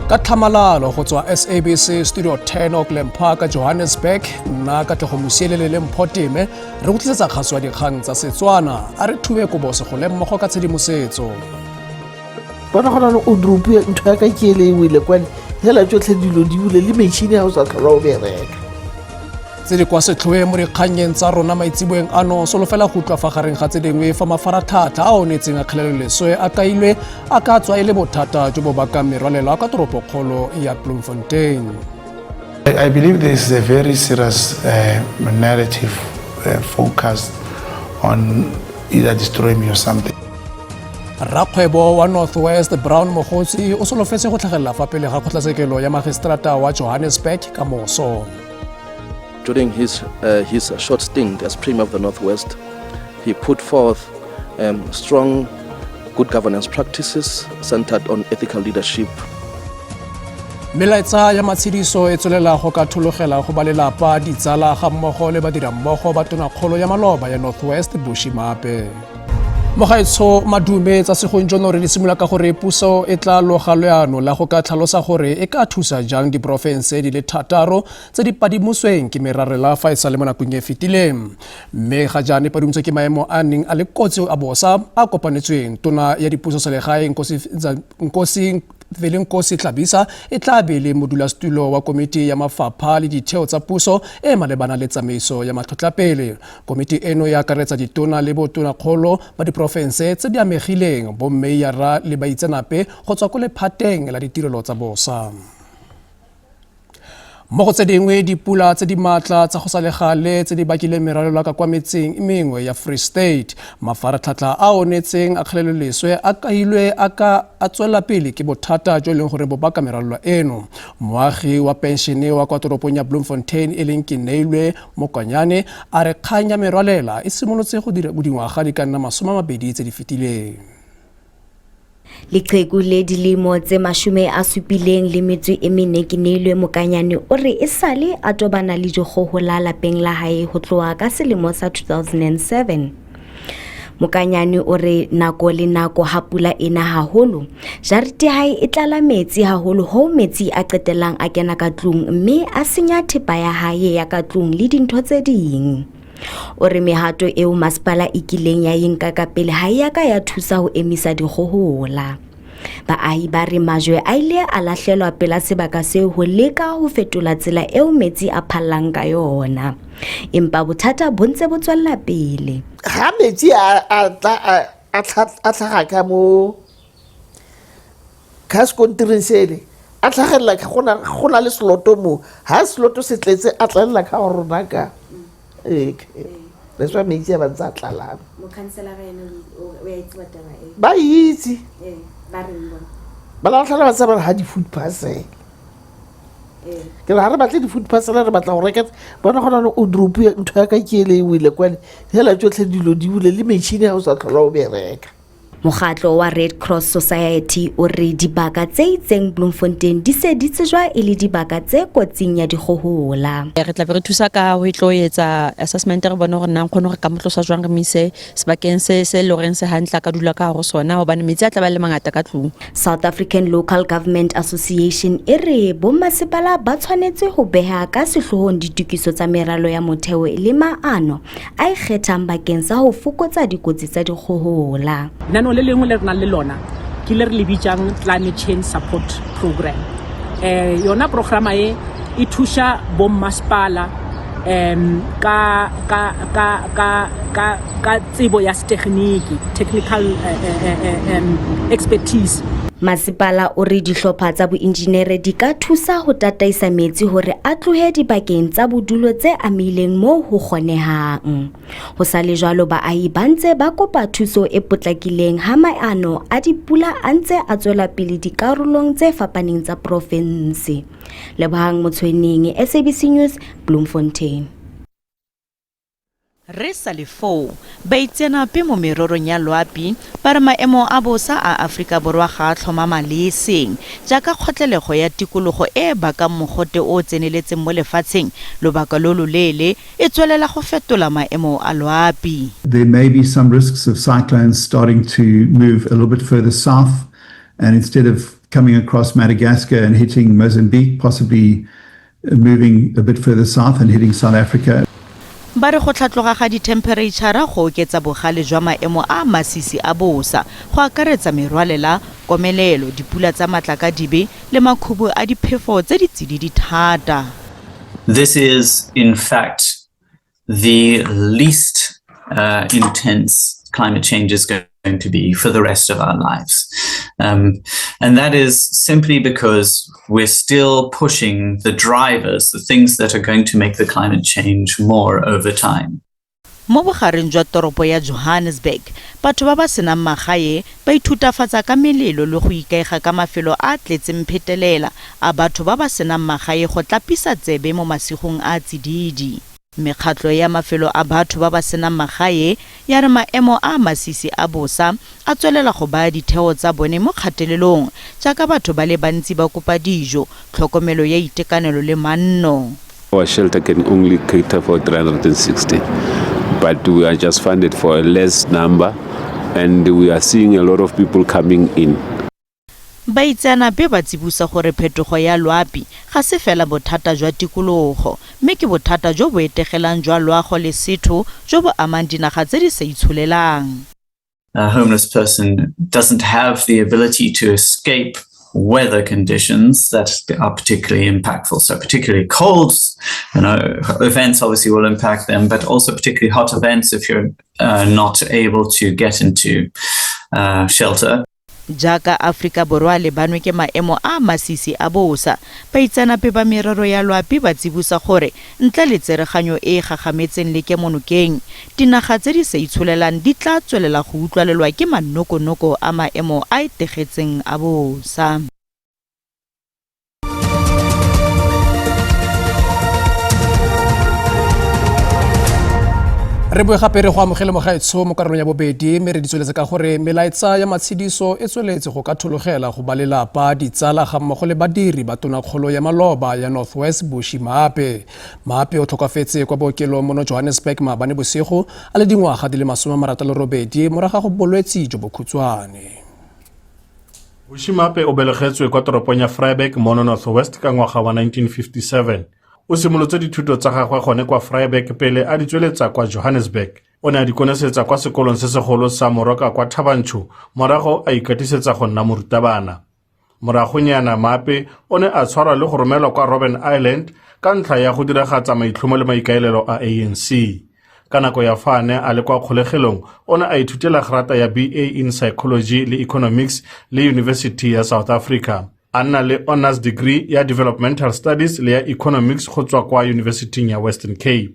Ka tlhamalalo go tswa SABC Studio 10 Auckland Park, Johannesburg, nna Katlego Mosielele le Mphoteme re go tlisetsa kgaso ya dikgang tsa Setswana. A re thube kobo segole mmogo ka tshedimosetso. Bona gona le o drope ntho ya ka ke ele e wele kwane hela tsotlhe dilo di bule le metšhini ga o sa tlhola o bereka. Tse di kwa setlhoeng mo dikgannyeng tsa rona maitseboeng ano, solofela go utlwa fa gareng ga tse dingwe fa mafaratlhatlha a onetseng a kgeleloleswe a kailwe a ka tswa e le bothata jo bo bakang merwalela kwa toropokgolo ya Bloemfontein. I believe this is a very serious narrative focused on either destroying me or something. Rakgwebo wa North West Brown Mogotsi o solofetse go tlhagelela fa pele ga kgotlatshekelo ya magistrata wa Johannesburg ka moso. During his short stint as Premier of the Northwest, he put forth strong good governance practices centered on ethical leadership. Melaetsa ya matshediso e tswelela go ka thologela go ba lelapa, ditsala ga mmogo le badirammogo ba tonakgolo ya maloba ya North West Bushy Maape. Mogaetsho madume tsa segonjono re di simolola ka gore puso e tla loga leano la go ka tlhalosa gore e ka thusa jang diporofense di le 6 tse di padimosweng ke merarela fa e sa le mo nakong e fetileng, mme ga jaana e padimotswe ke maemo a neng a le kotsi a bosa a kopanetsweng. Tona ya dipuso selegae Nkosi Velenkosini Hlabisa e tla be le modulasetulo wa komiti ya mafapha le ditheo tsa puso e malebana le tsamaiso ya matlhotlhapele. Komiti eno e akaretsa ditona le botonakgolo ba diporofense tse di amegileng, bommeyara le baitseanape go tswa ko lephateng la ditirelo tsa bosa. Mo go tse dingwe, dipula tse di maatla tsa go sa le gale tse di bakileng merwalela ka kwa metseng e mengwe ya Free State, mafaratlhatlha a onetseng a kgeleloleswe a kailwe a ka a tswela pele ke bothata jo e leng gore bo baka merwalela eno. Moagi wa penšene wa kwa toropong ya Bloemfontein e leng Keneilwe Mokonyane a re kgang ya merwalela e simolotse go dira dingwaga di ka nna 20 tse di fetileng. Leqheku le dilemo tse 74 Keneilwe Mokanyane o re e sale a tobana le dikgohola lapeng la hae ho tloha ka selemo sa 2007. Mokanyane o re nako le nako ha pula ena haholo, jarete ya hae e tlala metsi haholo hoo metsi a qetellang a kena ka tlung mme a senya thepa ya hae ya ka tlung le dintho tse ding. O re mehato eo masepala e kileng ya e nka ka pele ha e ya ka ya thusa ho emisa dikgohola. Baahi ba re majwe a ile a lahlelwa pela sebaka seo ho leka ho fetola tsela eo metsi a phallang ka yona. Empa bothata bo ntse bo tswella pele. Ha metsi a tla a tlhaga ka mo ka sekontiring sele a tlhagelela go na le seloto mo, ha seloto se tletse a tlalela ka go rona ka ee, that's why metsi a ba ntse a tlalang. Ba itse ba latlhela ba tsa ba re ha di-food parcel ke re ga re batle di-food parcel, re batla go reka. Bona gona le o drope ntho ya ka ke ele e wele kwane hela tsotlhe dilo di bule le metšhini ga o sa tlhola o bereka. Mokgatlo wa Red Cross Society o re dibaka tse itseng Bloemfontein di se di tsejwa e le dibaka tse kotsing ya dikgohola. Re tla be re thusa ka ho tlo etsa assessment, re bone hore na nkgono re ka mo tlosa jwang, re mo ise sebakeng se se loreng se hantle a ka dula ka hare ho sona, hobane metsi a tla ba le mangata ka tlung. South African Local Government Association e re bommasepala ba tshwanetse ho beha ka sehloohong ditokiso tsa meralo ya motheo le maano a ikgethang bakeng sa ho fokotsa dikotsi tsa dikgohola. Lenaneo le lengwe le re nang le lona ke le re le bitsang Climate Change Support Program. Yona programa e e thuša bommasepala ka ka ka ka ka ka tsebo ya setekgniki, technical expertise. Masepala o re dihlopha tsa boinjinere di ka thusa ho tataisa metsi hore a tlohe dibakeng tsa bodulo tse amehileng moo ho kgonehang. Ho sa le jwalo, baahi ba ntse ba kopa thuso e potlakileng ha maano a dipula a ntse a tswela pele dikarolong tse fapaneng tsa profinse. Lebohang Motshweneng, SABC News, Bloemfontein. Re sa le foo, baitseanape mo mererong ya loapi ba re maemo a bosa a Aforika Borwa ga a tlhomama le e seng, jaaka kgotlelego ya tikologo e e bakang mogote o o tseneletseng mo lefatsheng lobaka lo loleele e tswelela go fetola maemo a loapi. There may be some risks of cyclones starting to move a little bit further south, and instead of coming across Madagascar and hitting Mozambique, possibly moving a bit further south and hitting South Africa. Ba re go tlhatloga ga dithemphereitšhara go oketsa bogale jwa maemo a a masisi a bosa, go akaretsa merwalela, komelelo, dipula tsa matlakadibe le makhubu a diphefo tse di tsididi thata. This is in fact the least uh, intense climate change is going to be for the rest of our lives. Um, and that is simply because we're still pushing the drivers, the things that are going to make the climate change more over time. Mo bogareng jwa toropo ya Johannesburg, batho ba ba senang magae ba ithutafatsa ka melelo le go ikaega ka mafelo a a tletseng phetelela a batho ba ba senang magae go tlapisa tsebe mo masigong a a tsididi. Mekgatlho ya mafelo a batho ba ba senang magae ya re maemo a a masisi a bosa a tswelela go baya ditheo tsa bone mo kgatelelong jaaka batho ba le bantsi ba kopa dijo, tlhokomelo ya itekanelo le manno. Our shelter can only cater for 360, but we are just funded for a less number and we are seeing a lot of people coming in. Baitseanape ba tsibosa gore phetogo ya loapi ga se fela bothata jwa tikologo, mme ke bothata jo bo etegelang jwa loago le setho jo bo amang dinaga tse di sa itsholelang. A homeless person doesn't have the ability to escape weather conditions that are particularly impactful. So particularly cold you know, events obviously will impact them, but also particularly hot events if you're uh, not able to get into uh, shelter. Jaaka Aforika Borwa a lebanwe ke maemo a a masisi a bosa, baitseanape ba merero ya loapi ba tsibosa gore ntle le tsereganyo e e gagametseng le kemonokeng, dinaga tse di sa itsholelang di tla tswelela go utlwalelwa ke manokonoko a maemo a a etegetseng a bosa. Re boe gape re go amogele mogaetsho mo karolong ya bobedi mme re di tsweletse ka gore melaetsa ya matshediso e tsweletse go ka thologela go ba lelapa ditsala ga mmogo le badiri ba tonakgolo ya maloba ya North West Bushy Maape. Maape o tlhokafetse kwa bookelong mono Johannesburg maabane bosigo a le dingwaga di le 68 morago ga go bolwetsi jo bokhutshwane. Bushy Maape o belegetswe kwa toropong ya Vryburg mono North West ka ngwaga wa 1957. O simolotse dithuto tsa gagwe gone kwa Vryburg pele a di tsweletsa kwa Johannesburg. O ne a di konesetsa kwa sekolong se segolo sa Moroka kwa Thabanchu, morago a ikatisetsa go nna morutabana. Moragonyana Maape o ne a tshwarwa le go romelwa kwa Robben Island ka ntlha ya go diragatsa maitlhomo le maikaelelo a ANC. Ka nako ya fa a ne a le kwa kgolegelong, o ne a ithutela grata ya BA in Psychology le Economics le University ya South Africa. A nna le Honours Degree ya Developmental Studies le ya Economics go tswa kwa Yunibesithing ya Western Cape.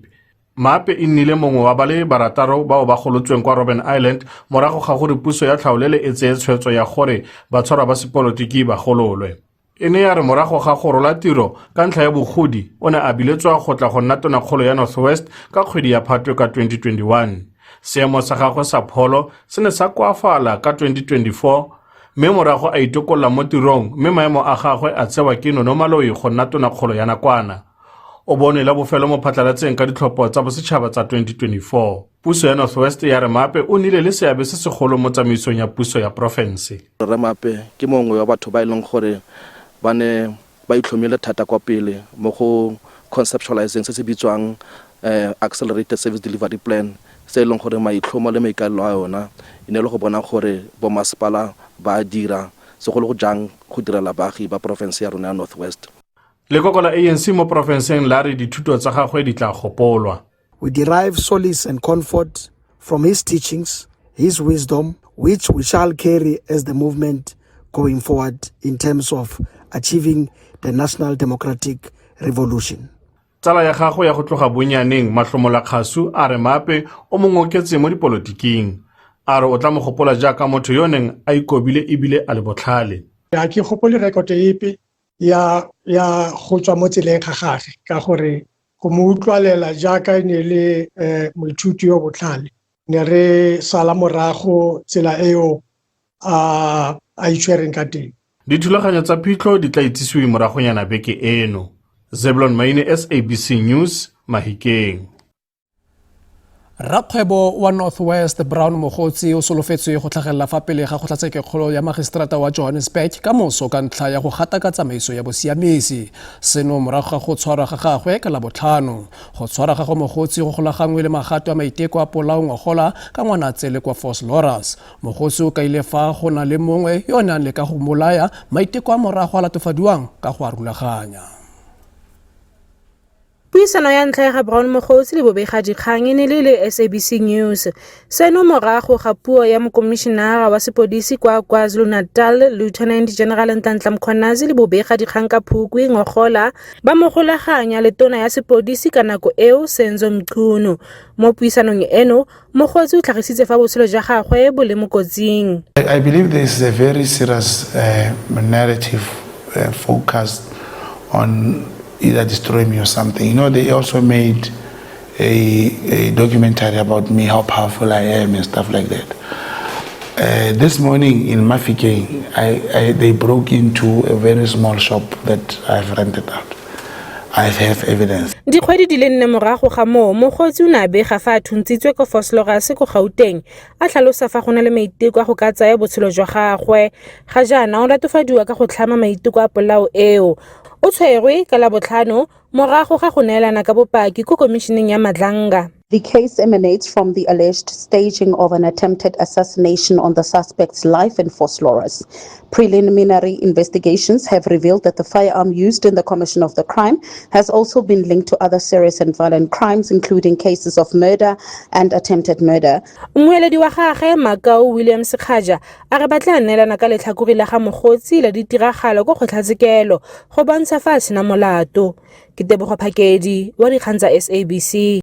Maape e nnile mongwe wa ba le barataro bao ba golotsweng kwa Robben Island morago ga gore puso ya tlhaolele e tseye tshwetso ya gore batshwarwa ba sepolotiki ba gololwe. E ne ya re morago ga go rola tiro ka ntlha ya bogodi, o ne a biletswa go tla go nna tonakgolo ya North West ka kgwedi ya Phatwe ka 2021. Seemo sa gagwe sa pholo se ne sa koafala ka 2024 mme morago a itokolola mo tirong mme maemo a gagwe a tsewa ke Nono Maloyi go nna tonakgolo ya nakwana. O bonwe la bofelo mo phatlalatseng ka ditlhopho tsa bosetšhaba tsa 2024. Puso ya North West ya re Maape o nnile le seabe se segolo mo tsamaisong ya puso ya porofense. Rre Maape ke mongwe wa batho ba e leng gore ba ne ba itlhomile thata kwa pele mo go conceptualizing se se bitswang Accelerated Service Delivery Plan se e leng gore maitlhomo le maikaelelo a yona e ne e le go bona gore bomasepala ba a dira segolo go jang go direla baagi ba porofense ya rona ya North West. Lekoko la ANC mo porofenseng la re dithuto tsa gagwe di tla gopolwa. We derive solace and comfort from his teachings, his wisdom, which we shall carry as the movement going forward in terms of achieving the national democratic revolution. Tsala ya gagwe ya go tloga bonyaneng, Mahlomola Kgasu, a re Maape o mo ngoketse mo dipolotiking. A re o tla mo gopola jaaka motho yo neng a ikobile ebile a le botlhale. Ga ke gopole rekoto epe ya ya go tswa mo tseleng ga gage ka gore go mo utlwalela jaaka e ne le um moithuti yo botlhale ne re sala morago tsela eo a a itshwereng ka teng. Dithulaganyo tsa phitlho di tla itsisiwe moragonyana beke eno. Zeblon Maine, SABC News, Mahikeng. Rakgwebo wa North West Brown Mogotsi o solofetswe go tlhagelela fa pele ga kgotlatshekekgolo ya magistrata wa Johannesburg ka moso ka ntlha ya go gataka tsamaiso ya bosiamisi. Seno morago ga go tshwarwa ga gagwe ka Labotlhano. Go tshwarwa ga go Mogotsi go golaganngwe le magato a maiteko a polao ngogola ka Ngwanatsele kwa Vosloorus. Mogotsi o kaile fa go na le mongwe yo o neng a leka go mmolaya, maiteko a morago a latofadiwang ka go a rulaganya. Puisano ya ntlha ya ga Brown Mogotsi le bobegadikgang e ne le le SABC News. Seno morago ga puo ya mokomišenara wa sepodisi kwa KwaZulu-Natal, Lieutenant General Nhlanhla Mkhwanazi le bobegadikgang ka Phukwi ngogola ba mo golaganya le tona ya sepodisi ka nako eo, Senzo Mchunu. Mo puisanong eno, Mogotsi o tlhagisitse fa botshelo jwa gagwe bo le mo kotsing. I believe there is a very serious narrative focused on either destroy me or something. You know, they also made a documentary about me, how powerful I am and stuff like that. This morning in Mafikeng, they broke into a very small shop that I've rented out. I have evidence. Dikgwedi di le nne morago ga moo, Mogotsi o ne a bega fa a thuntsitswe ko Vosloorus ko Gauteng, a tlhalosa fa go na le maiteko a go ka tsaya botshelo jwa gagwe. Ga jaana o latofadiwa ka go tlhama maiteko a polao eo. O tshwerwe ka Labotlhano morago ga go neelana ka bopaki ko komišeneng ya Madlanga. The case emanates from the alleged staging of an attempted assassination on the suspect's life in Vosloorus. Preliminary investigations have revealed that the firearm used in the commission of the crime has also been linked to other serious and violent crimes, including cases of murder and attempted murder. Mmueledi wa gagwe Makau William Sekgaja a re ba tla neelana ka letlhakore la ga Mogotsi la ditiragalo ko kgotlatshekelo go bontsha fa a sena molato. Ke Tebogo Phakedi wa dikgang tsa SABC.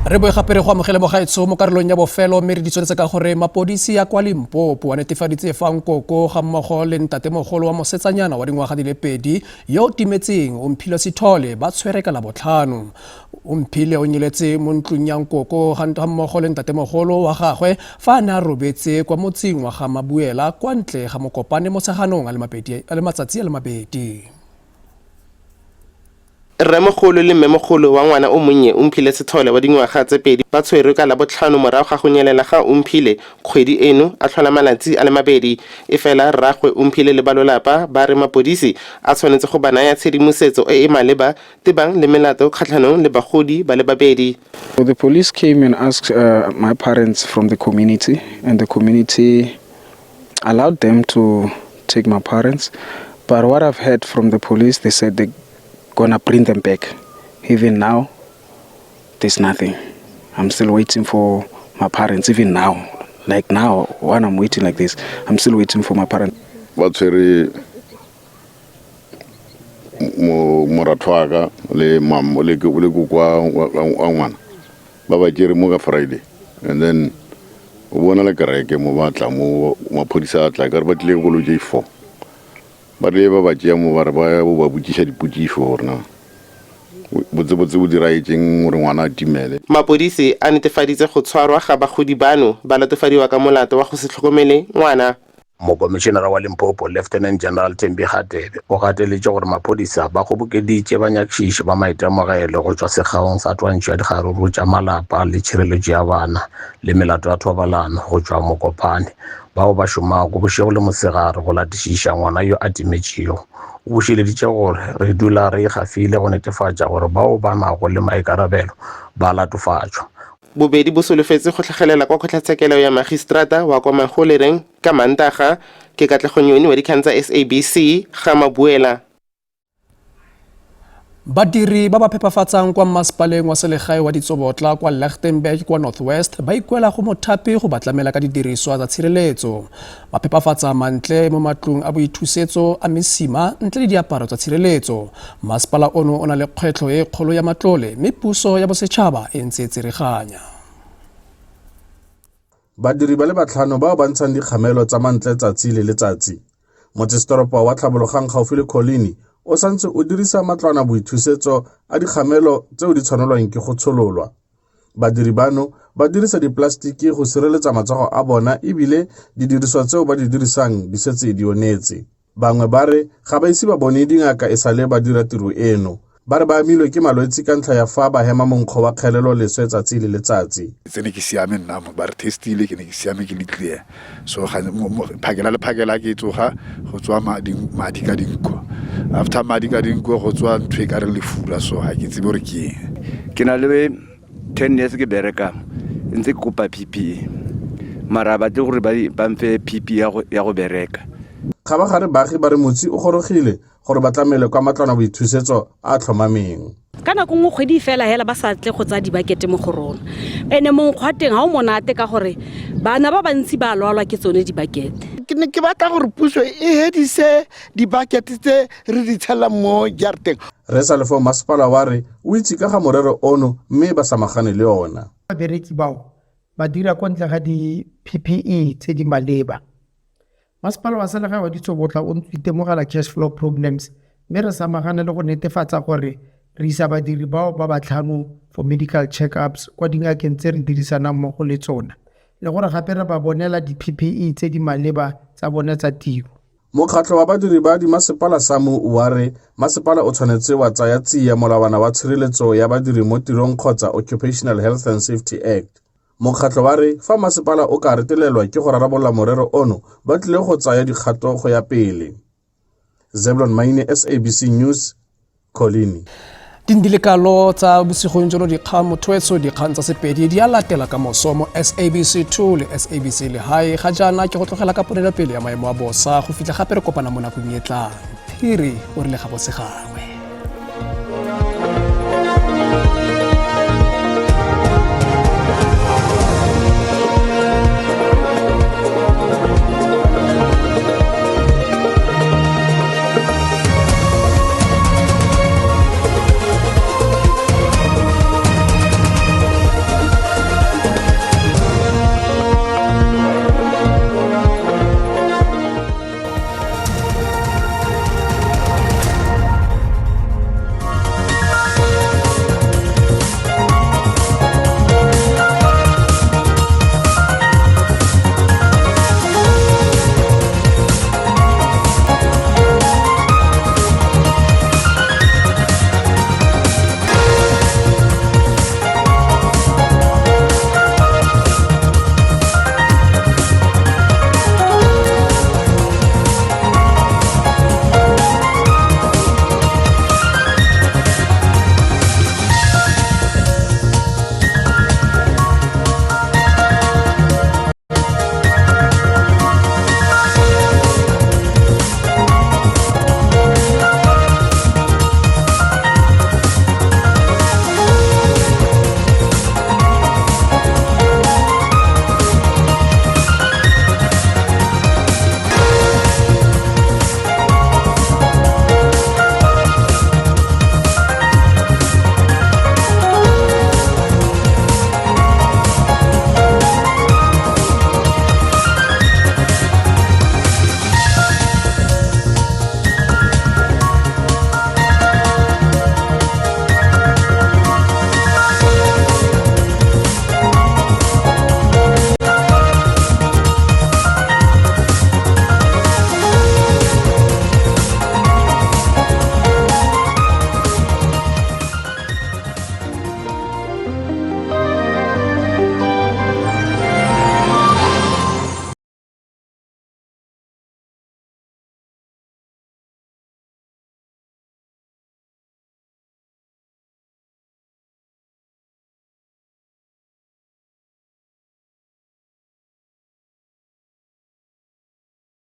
Re boe gape re go amogele mogaetsho mo karolong ya bofelo, mme re di tsweletse ka gore mapodisi ya kwa Limpopo a netefaditse fa nkoko ga mmogo le ntatemogolo wa mosetsanyana wa dingwaga di le 2 yo o timetseng Omphile Sithole ba tshwere ka Labotlhano. Omphile o nyeletse mo ntlong ya nkoko ga mmogo le ntatemogolo wa gagwe fa a ne a robetse kwa motseng wa ga Mabuela kwa ntle ga Mokopane Motsheganong a le matsatsi a le mabedi. Rremogolo le mmemogolo wa ngwana o monnye Omphile Sithole wa dingwaga tse 2 ba tshwerwe ka Labotlhano morago ga go nyelela ga Omphile kgwedi eno a tlhola malatsi a le mabedi. E fela rragwe Omphile le balolapa ba re mapodisi a tshwanetse go ba naya tshedimosetso e e maleba tebang le melato kgatlhanong le bagodi ba le babedi. So the police came and asked my parents from the community, and the community allowed them to take my parents. But what I've heard from the police, they said they're gonna bring them back. Even now, there's nothing. I'm still waiting for my parents, even now. Like now, when I'm waiting like this, I'm still waiting for my parents. Ba tshwere moratho wa ka le mam le koko wa ngwana ba ba tšere mo ka Friday, and then o bona le kereke mo ba tla mo maphodisa a tla ka re ba tlile koloi tše 4 ba rile ba ba tšea mo ba re ba bo ba botšiša dipotšišo gore na botsebotse bo diraetseng gore ngwana a timele. Mapodisi a netefaditse go tshwarwa ga bagodi bano ba latofadiwa ka molato wa go se tlhokomele ngwana. Mokomišenara wa Limpopo Lieutenant General Thembi Kgatebe o gateletše gore maphodisa ba kgobokeditše banyakišiši ba maitemogelo go tšwa segaong sa twantšho ya dikgaruru tša malapa le tšhireletšo ya bana le melato ya thobalano go tšwa Mokopane bao ba šomago bošego le mosegare go latišiša ngwana yo a timetšego. O bušeleditše gore re dula re ikgafile go netefatša gore bao ba nago le maikarabelo ba latofatšwa. Bobedi bo solofetse go tlhagelela kwa kgotlatshekelo ya magistrata wa kwa Magolereng ka Mantaga. Ke Katlego Nyoni wa dikgang tsa SABC ga Mabuela. Badiri ba ba phepafatsang kwa mmasepaleng wa selegae wa Ditsobotla kwa Lichtenburg kwa North West ba ikuela go mothapi go ba tlamela ka didiriswa tsa tshireletso. Ba phepafatsa mantle mo matlong a boithusetso a mesima ntle le diaparo tsa tshireletso. Mmasepala ono o na le kgwetlho e kgolo ya matlole mme puso ya bosetšhaba e ntse e tsereganya. Badiri ba le batlhano bao ba ntshang dikgamelo tsa mantle tsatsi le letsatsi. Motsesetoropo wa Tlhabologang gaufi le Coligny o santse o dirisa matlwana boithusetso a dikgamelo tseo di tshwanelwang ke go tshololwa. Badiri bano ba dirisa diplastiki go sireletsa matsogo a bona ebile didiriswa tseo ba di dirisang di setse di onetse. Bangwe ba re ga ba ise ba bone dingaka e sale ba dira tiro eno. Ba re ba amilwe ke malwetse ka ntlha ya fa ba hema monkgo wa kgelelo leswe tsatsi le letsatsi. Tse ne ke siame nna mo ba re testile ke ne ke siame ke le clear so ga phakela le phakela ke tsoga go tswa madi madi ka dinko after madi ka dinko go tswa ntho e ka re lefura so ga ke tsebe gore ke eng. Ke na le 10 years ke bereka ntse ke kopa PPE mara batle gore ba mfe PPE ya go bereka. Kgabagare baagi ba re motsi o gorogile gore ba tlamele kwa matlwana boithusetso a a tlhomameng. Ka nako nngwe kgwedi e fela hela ba sa tle go tsaya dibakete mo go rona. Ene monkgo wa teng ga o monate ka gore bana ba bantsi ba lwalwa ke tsone dibakete. Ke ne ke batla gore puso e hedise dibakete tse re di tshelang mo jarateng. Rre Salefo masepala wa re o itse ka ga morero ono mme ba samagane le ona. Babereki bao ba dira kwa ntle ga di-PPE tse di maleba. Masepala wa selegae wa Ditsobotla o ntse o itemogela cash flow problems mme re samagane le go netefatsa gore re isa badiri bao ba batlhano for medical check-ups kwa dingakeng tse re dirisanang mmogo le tsona le gore gape re ba bonela di-PPE tse di maleba tsa bone tsa tiro. Mokgatlho wa badiri ba dimasepala SAMWU wa re masepala o tshwanetse wa tsaya tsia molawana wa tshireletso ya badiri mo tirong kgotsa Occupational Health and Safety Act. Mokgatlho wa re fa masepala o ka retelelwa ke go rarabolola morero ono, ba tlile go tsaya dikgato go ya pele. Zeblon Maine, SABC News, Coligny. Dindilekalo tsa bosigong jono dikgang mothoetso dikgang tsa Sepedi di a latela ka moso mo SABC 2 le SABC Lehae. Ga jaana ke go tlogela ka ponelopele ya maemo a bosa go fitlha gape re kopana mo nakong e tlang. Phiri o rile ga bose gangwe.